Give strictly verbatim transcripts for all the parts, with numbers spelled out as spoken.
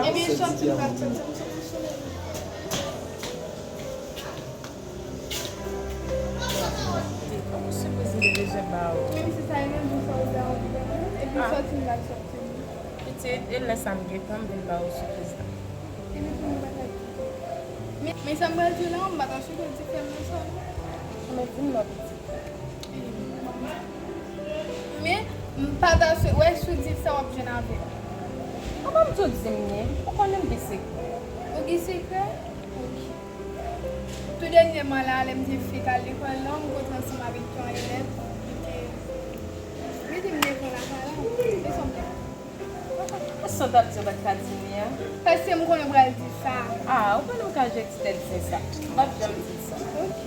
Ebyen, sòti m pral sòti, m sòti sou. Kòman sipriz li te bezwen ba ou? Menm si sa, e menm jan sa ou di a, ou di ba mwen, epi sòti m pral sòti. Pitit, e lè sa m gentan m vin ba ou sipriz la. Epi pou nou pa ta di. Men, men sa m pral di w la, m pa ta swete w di fè m nan sa. Men di m non, pitit. Men, m pa ta swe-, wè si w di sa w ap jwenn avè m. An, ban m tou di m ye. Ou konnen m gen sekrè. Ou gen sekrè? Ok. Tou dènyèman la, lè m te fèk al lekòl la, m kontre ansanm avèk yon elèv. Li te, li te mete m lekòl la, sa la. Se sa m te. Sa w t ap di, ou pa t ka di m li a? Paske m konnen w pral di sa. Ah, ou konnen m ka jwe ti tèt di sa. M p ap janm di sa. Ok.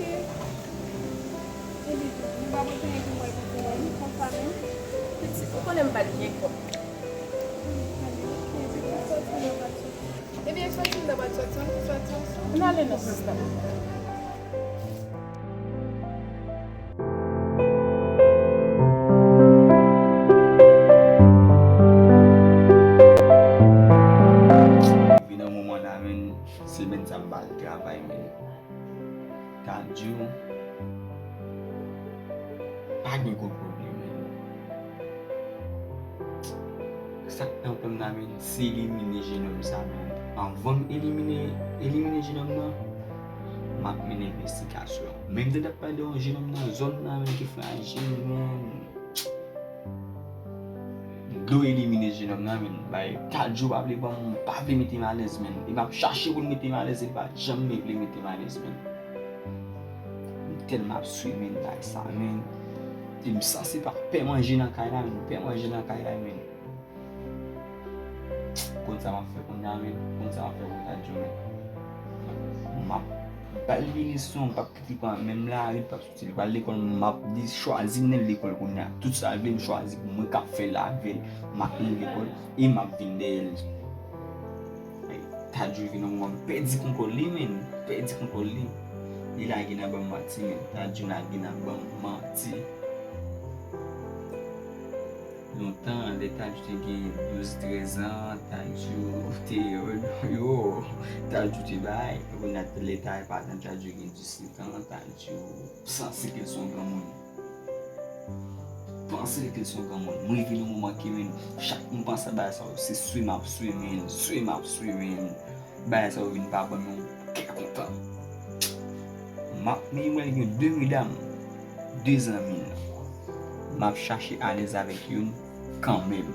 Epi tou, nou pa pote anyen pou mwen, pou mwen, konsa menm. Pitit, ou konnen m pa t gen kòb. Ebyen, ok, epi sòti, nou pa t sòti. Ebyen, sòti, nou pa t sòti, ann sòti ansanm. Ann ale non, sista. Vin nan moman la, men, semèn sa m pa al travay, men. Tadjou pa gen kontwòl li, men. Sa k nan pè m nan, men, se elimine jenòm sa, men. Anvan m elimine, elimine jenòm nan, m ap mennen envestigasyon. Men m te t ap pale de yon jenòm nan zòn nan, men, ki frajil, men. Dlo elimine jenòm nan, men. Bay, Tadjou pa vle ban m, pa vle mete m alèz, men. E m ap chache pou l mete m alèz, e li pa janm vle mete m alèz, men. M tèlman ap swimen bagay sa, men. E m sanse pa pè manje nan kay la, men. Pè manje nan kay la, men. Konn sa m ap fè kounye a, men. Konn sa m ap fè pou Tadjou, men. M ap ba l pinisyon, m p ap kite l pran menm lari, l p ap soti, li pral lekòl, m ap di chwazi l nan lekòl kounye a. Tout sa l vle, m chwazi pou mwen k ap fè l avè l. M ap li lekòl, e m ap vin dèyè l. Tadjou vin yon moman, m pèdi kontwòl li, men. M pèdi kontwòl li. Li lage nan ban m manti, men. Tadjou lage nan ban m manti. Lontan, lè Tadjou te gen douz, trèz an, Tadjou te, yo, Tadjou te bay. Kounye a, lè ta, pa tan Tadjou gen disèt an, Tadjou panse ke l se yon granmoun. Panse ke l se yon granmoun. Mwen rive nan moman ke, men, chak m panse a bagay sa yo, se swe m ap swe, men, swe m ap swe, men. Bagay sa yo vin pa ban m yon kè kontan. M ap, men mwen gen de medam, de zanmi l. M ap chache alèz avèk youn kanmenm.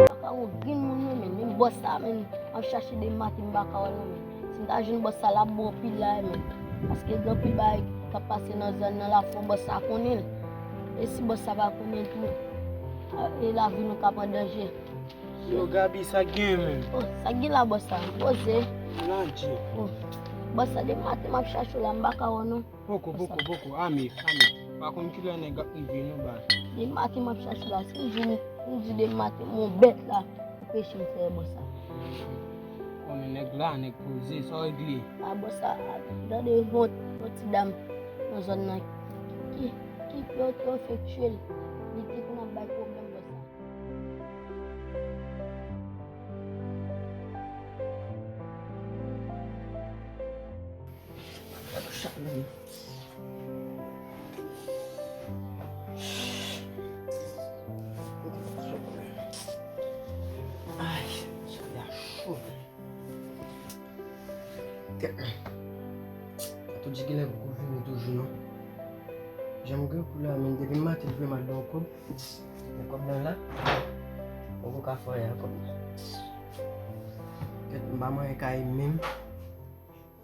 Pa ka wè grenn moun nan, men, menm bòs sa, men, m ap chache de maten m pa ka wè l non, men. Si m ta jwenn bòs sa, l ap bon anpil la, men. Paske gen anpil bagay k ap pase nan zòn nan la, fò bòs sa konnen l. E si bòs sa pa konnen tou, a, e lavi nou ka pran danje. Yo, Gaby, sa k gen menm? Oh, sa k gen la, bòs sa? Poze. Landji. Oh, bòs sa, de maten m ap chache w la, m pa ka wè w non. Poko, poko, poko. Ame, ame. Pa konn kilè nèg ap rive non, baz. De maten m ap chache w la. Si m di, m di de maten, m wè yon bèt la. Anpeche m fè bòs sa. Konnen nèg la, nèg poze, sa w regle? A bòs sa, a, tande yon, yon ti dam nan zòn nan ki, ki, ki, yo, yo fèk tiye l. Li te konn ap bay pwoblèm bòs sa. Ay, chalè a cho. Tèt mwen. Patou di genlè poko vini toujou non. Jan m gen kou la, men depi maten l voye m al gen yon kòb. Men kòb lan la, poko ka fè anyen ak kòb lan. Tèt m pa manyen kay menm.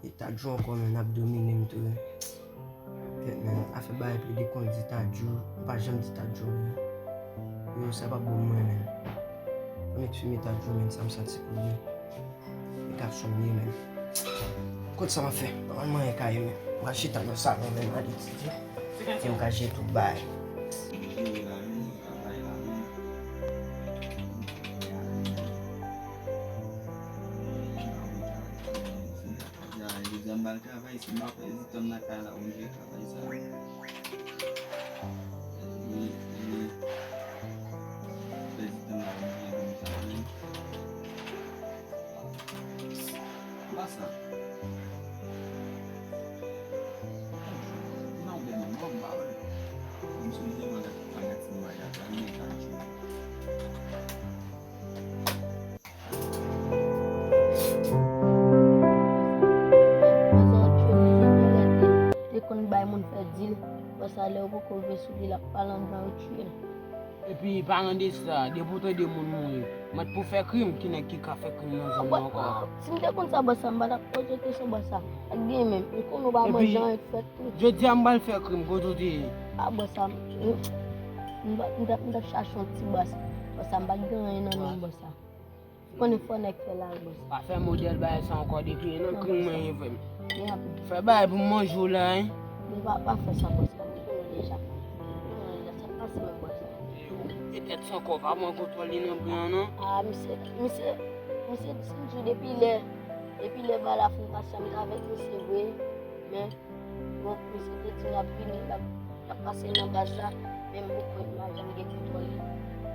E Tadjou ankò, men, ap domine m tou wi. Tèt, men, afè bay plede kondi Tadjou, m pa janm di Tadjou anyen. Yo, sa p ap bon mwen, men. Fò m eksprime Tadjou, men, sa m santi pou li. E gason m ye, men. Kot sa m ap fè? Nòmalman, e ka ye, men. M pral chita nan salon, men, m al etidye. Pou m ka jere tout bagay. Al travay, si m pa pèdi tan m nan kay la, oblije travay sa. Wi, wi. Pèdi tan m la, oblije konn sa, wi. Anba sa. Non, ben non, bon, m pa wè. M sou limon la, pa gati m pa gati, m pa gati. Te konn bay moun fè dil, apre sa lè yo poko vle sou li, l ap pale anba yo tchwe l. Epi paran de sa, depi w tande moun mouri, mèt pou fè krim, ki nèg ki ka fè krim nan zòn nan ankò? Si m te konn sa, bòs sa, m pa t ap poze kesyon, bòs sa. Ak gen menm, m konnen w pa manje anyen k fèt tou. Jodi a m pral fè krim, kote w te ye? A, bòs sa, m, m, m t ap, m t ap chache yon ti bòs. Bòs sa, m pa t gen anyen nan men m, bòs sa. Konnen fò nèg fè lari, bòs. Pa fè modèl bagay sa ankò, depi nan krim mwen ye, frè m. Fè bagay pou m manje w la, hein. Men pa, pa fè sa, bòs la. Mwen konnen deja. Mwen konnen deja sa k pase menm, bòs la. Yo, petèt se ankò pa pran kontwòl li nan bri an, non. A, misye, misye, misye di depi lè, depi lè bagay la fin pase, m t avèk misye vre. Men, bon, misye te di l ap vini, l ap, l ap pase nan baz la. Men m poko, m pa janm gen kontwòl li.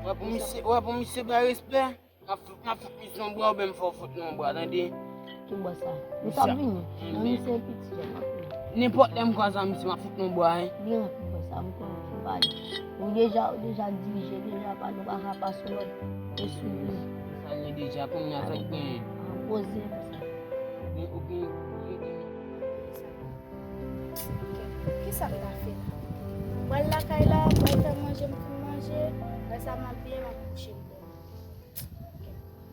Wè pou misye, wè pou misye bay respè. M ap fout, m ap fout misye yon bwa oubyen m fè w fout mwen yon bwa, tande? Ki bwa sa? Misye ap vini. Non, misye piti, jan m ap vini. Nenpòt lè m kwaze ak misye, m ap fout mwen yon bwa, hein. Li rantre bwa sa, m konnen ki bwa li. Ou deja, ou deja dirije, deja pale, ou pa ka pase lòd. E sou li. Sa l ye deja, kounye a sa k genyen? An poze konsa. Ou gen, ou gen, ou gen. Kisa m ta fè la? M pral lakay la, m pral fè manje, m fin manje. Apre sa, m ap veye, m ap kouche m dòmi.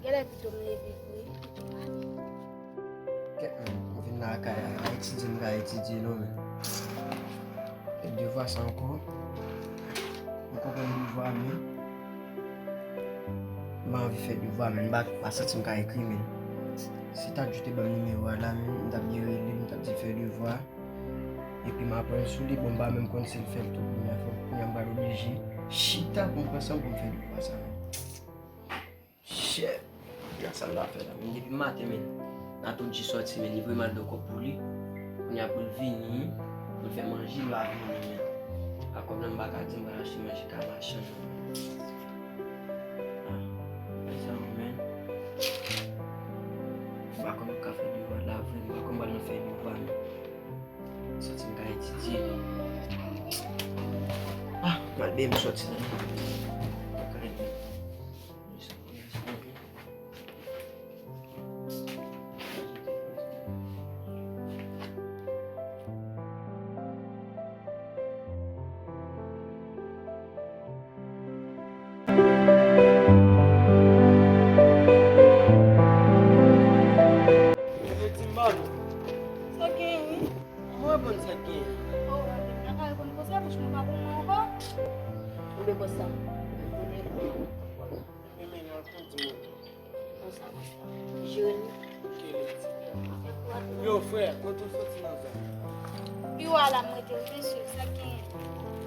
Genlè pito m leve vre, pito m ale. Kèt menm, m vin lakay la, etidye m ka etidye non men. E devwa sa ankò. M konprann devwa men m pa anvi fè devwa men m pa, pa santi m ka ekri men. Si Tadjou te ban m nimewo a la men m t ap gen rele m t ap di fè devwa. Epi m aprann sou li, bon m pa menm konn si l fè l tou kounye a, fò kounye a m pral oblije chita pou m pran san m pou m fè devwa sa men. Chè, gad sa m ta fè la. Men depi maten, men, Nato G sòti, men, li voye m al dakò pou li. Kounye a pou l vini, pou l fè manje, l pa vini, men. A kòb la, m pa ka di m pral achte manje ka machann nan. Ah, men sa, men. M pa konn ka fè devwa la, vre, m pa konn pral nan fè devwa, men. Sòti m ka etidye. Ah, malgre m sòti la. Yo di m ba nou. Sa genyen, wi. Mwen reponn sa k genyen. Oh, anben, m pa ka reponn konsa, bouch mwen pa pou mwen ankò. Anben, bòs la. Mwen reponn. Mwen menm al kondi mwen tou. Konsa, konsa. Jeremi. Yo, frè, kote w soti nan zòn? Biwo a la m rete, wi, mesye, sa k genyen?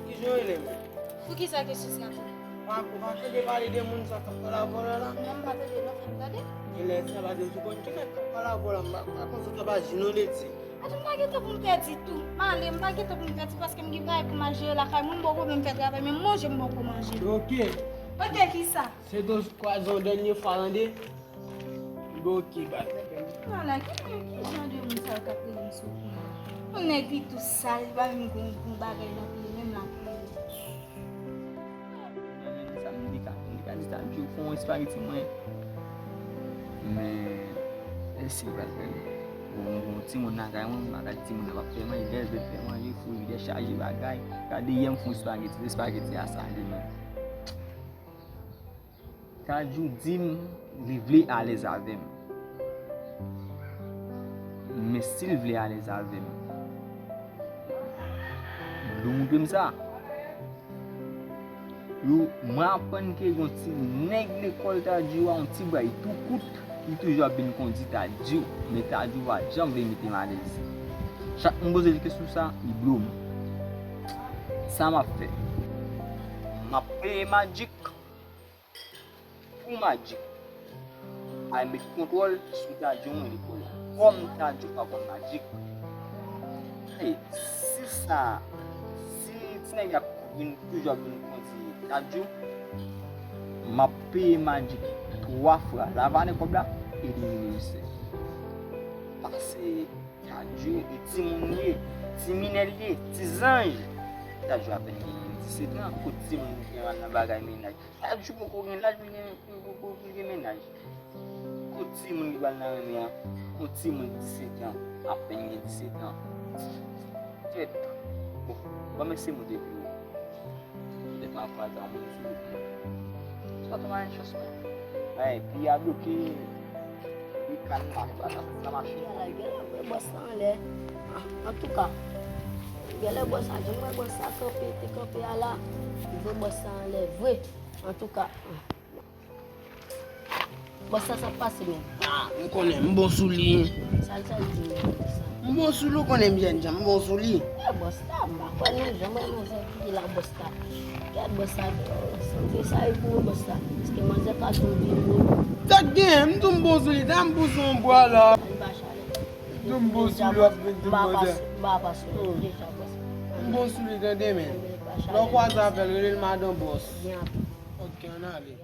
Kijan w rele menm? Poukisa kesyon sa tou? Pa, ou pa tande pale de moun sa k ap pale avè w la, la? Non, m pa tande, non, fè m tande. Genlè sa pa di m tou konn ki nèg k ap pale avè w la, m pa, pa konn sa sa pa Jino Leti. Atann, m pa gen tan pou m pèdi tou. M ale, m pa gen tan pou m pèdi paske m gen bagay pou m al jere lakay mwen, m poko menm fè travay, menm manje m poko manje. Ok. Ok, kisa? Se do kwaze yon dènye fwa, tande? Ok, bye. Ala, ki, ki jan de moun sa yo k ap rele m sou kou? Yon nèg li tou sal, li pa menm gon, gon bagay nan pye, menm lakay li. Nan men sa m di ka, m di ka di sa, m di yo fè yon espageti mwen. Men, èske l pral fè l? Bon, bon, timoun nan kay mwen, m pa ka di timoun nan p ap fè manje, lè l vle fè manje, fou li dechaje bagay. Gade yè m fè yon espageti, espageti a sale menm. Tadjou di m li vle alèz avè m. Men si l vle alèz avè m, li montre m sa. Yo, mwen aprann ke yon ti nèg lekòl Tadjou a, yon ti bray tou kout, li toujou ap vin kondi Tadjou, men Tadjou pa janm vle mete m alèz. Chak m poze l kesyon sa, li blo m. Sa m ap fè? M ap peye Magic. Pou Magic al met kontwòl sou Tadjou mwen lekòl la. Kòm Tadjou pa konn Magic, Si sa, si ti nèg la vin toujou ap vin kondi Tadjou, m ap peye Magic twa fwa. Lavane kòb la, elimine misye. Pase Tadjou, e timoun li ye, ti minè li ye, ti zanj. Tadjou apèn gen disèt an, kot timoun ki gen nan bagay mennaj. Tadjou poko gen laj pou gen, pou, pou, pou, pou gen mennaj. Kot timoun ki pral nan renmen an, yon timoun disèt an, apèn gen disèt an. Tèt. Bon, ban m eseye monte pi wo. Petèt m ap kwaze yon moun sou wout mwen. Sa tou mwen chans mwen. Ay, pi a bloke. Pi kan la, la, la, la machin. Gèlè, gèlè, wè bòs la anlè. Ah, antouka, gèlè bòs la, jan m wè bòs la kanpe, te kanpe a la, m wè bòs la anlè vre. Antouka, ah. Bòs la, sa k pase menm? Ah, m konnen, m bon sou li. Sa l, sa l di menm, bòs la? M bon sou li, ou konnen m jèn jan, m bon sou li. E bòs la, m pa kwè non, jan m wè manzè ki la bòs la. Gad bòs la, sanble sa e pou bòs la. Paske manzè ka tonbe pou. Sa k gen? M tou m bon sou li, ta m pou sou yon bwa la. Li pa chalè. M tou m bon sou li, w ap vin di manzè. M pa pa sou li, deja bòs. M bon sou li, tande, men. Lè w kwaze avè l, rele l madan bòs. Gen anpil. Ok, ann ale.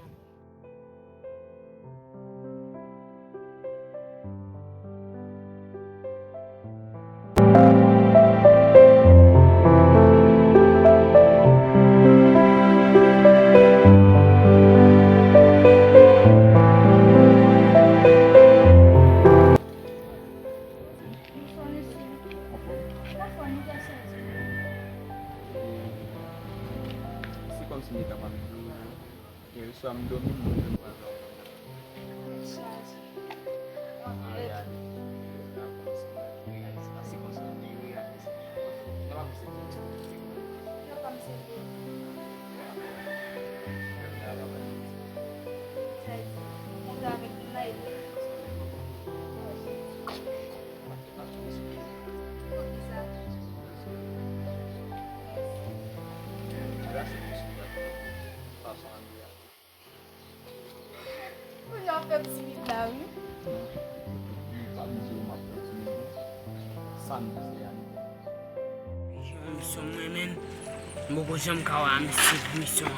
Se kòmsi m te ka pa menm. Yè swa m dòmi, m rive m pa dòmi. Tèt chaje. Anfèt. Yo pa m sere. Sa di, kontre avèk moun la, e poukisa? Kounye a w ap fè m timid la, wi. Pa bliye w m ap fè w timid, non. Sa m di se a li. Misyon mwen, menn. M poko janm ka wè a misye pou misyon an.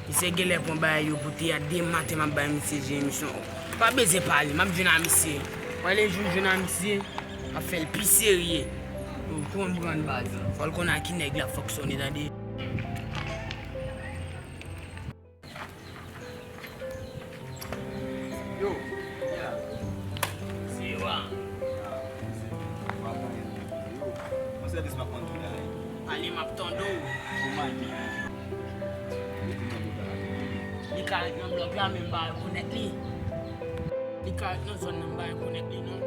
Misye genlè pran bagay yo pou teyat, de maten m ap bay misye jere misyon. Pa bezwen pale, m ap jwenn a misye. Mwen le jou m jwenn a misye, m ap fè l pi serye. Ou konprann baz. Fò l konn a ki nèg l ap fonksyone, tande. Yo, yeah. Se wa. Ah, se wa pa gen yo. Mwen sèvis m ap konn tou la. Ale m ap tande w. Ou mande. Li ka ret nan blòk la, men m pa rekonèt li. Li ka ret nan zòn nan, m pa rekonèt li, non.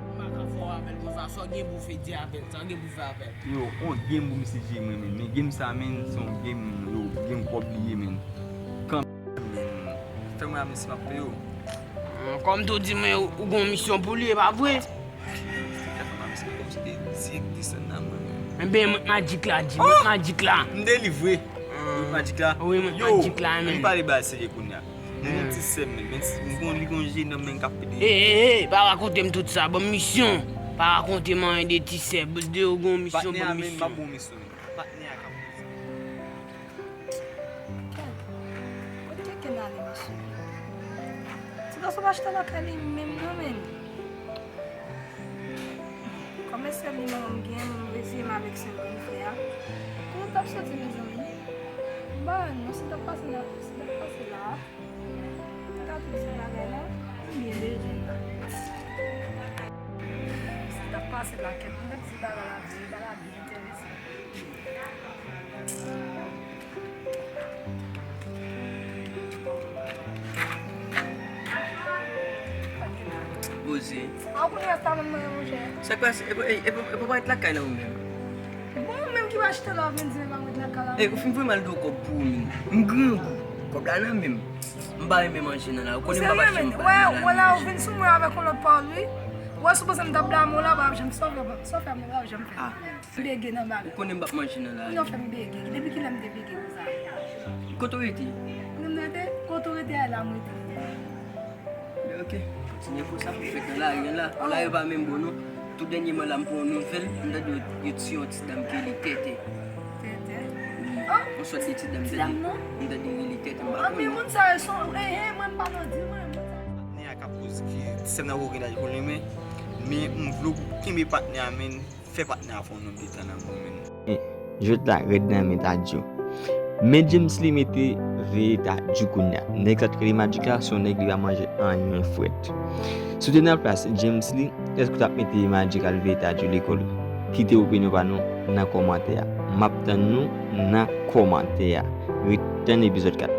M pa ka fè w avè l konsa, sa w gen pou w fè di avè l, sa w gen pou w fè avè l. Yo, on game pou misye jere mwen menm. Men game sa menm, se on game, yo, game kòb li ye menm. Kanmenm, fè mwen a mesye m ap peye w. Kòm tou di mwen ou, ou gon misyon pou li, e pa vre? Fè mwen a mesye m kòmsi te dirèk desann nan mwen menm. Enben, mwen Magic la, di mwen Magic la. M delivre. Mwen Magic la. Wi, mwen Magic la, menm. Yo, ann pale bagay serye kounye a. Mwen gon ti sè m, men, men m gon, li gon jenòm, men, k ap pede. Ey, ey, ey, pa rakonte m tout sa, ban m misyon. Pa rakonte m anyen de ti sè, de ou gon misyon, ban m misyon. Patnè a, men, m ap ba w misyon, men. Patnè a k ap poze. Kèn, kote Kèn ale, mesye? Ti gason pa chita lakay li menm, non, men. Kòm e sèl li manman m genyen, mwen reziye m avèk sèl grann frè a. Kote w t ap soti, mezanmi? M pa wè non, si t ap pase la, si t ap pase la a, m ta tou di bagay la, m byen bezwen l la. Si t ap pase la, kèt, m ta di bagay la byen, bagay la byen enterese. Poze. A, ou konnen rès la menm mwen, monchè. Sa k pase? E pa, e, e pa, e pa parèt lakay la ou menm? Bon, ou menm ki pa chita la, ou vin di m pa mwen lakay la. E, ou fin voye m al do kòb pou ou menm. M grangou. Kòb la nan men m. M pa renmen manje nan la. Ou konnen m pa pa janm bay nan la. Wè, wè la, ou vin sou mwen avèk yon lòt pawòl, wi. Wè, sipoze m t ap blame w la, w pa janm, sa w fè, sa w fè m, w pa janm fè. Ah. M bege nan bagay. Ou konnen m p ap manje nan lari. Non, fè m bege. Depi kilè m te bege konsa? Kote w rete? Kote m rete? Kote w rete a la m rete. Lè Ok, kontinye konsa, m fèk nan lari an la. Lari pa menm bon non. Tou dènyèman la, m pran yon nouvèl, m tande yo, yo tiye yon ti dam ki rele Tètè. Tètè. Yon sòt de ti dam, Ti dam nan? M tande yo rele Tètè, m pa Ah, men konnen. Moun sa yo son, eh, eh, mwen m pa nan di mwen. Moun sa yo. Patnè a k ap koz ki sèm nan vo gen laj pou li, men, men m vle w kenbe patnè a, men, fè patnè a fè yon nonm de tan nan mwen, men. Jwèt la rèd nan men Tadjou. Men James li mete veye Tadjou kounye a. Nèg sa t rele Magic la, se yon nèg li pa manje anyen frèt. Si w te nan plas James li, èske w t ap mete Magic al veye Tadjou lekòl? Kite opinyon pa nou nan kòmantè a. M ap tann nou nan kòmantè a. Ret tann epizòd kat.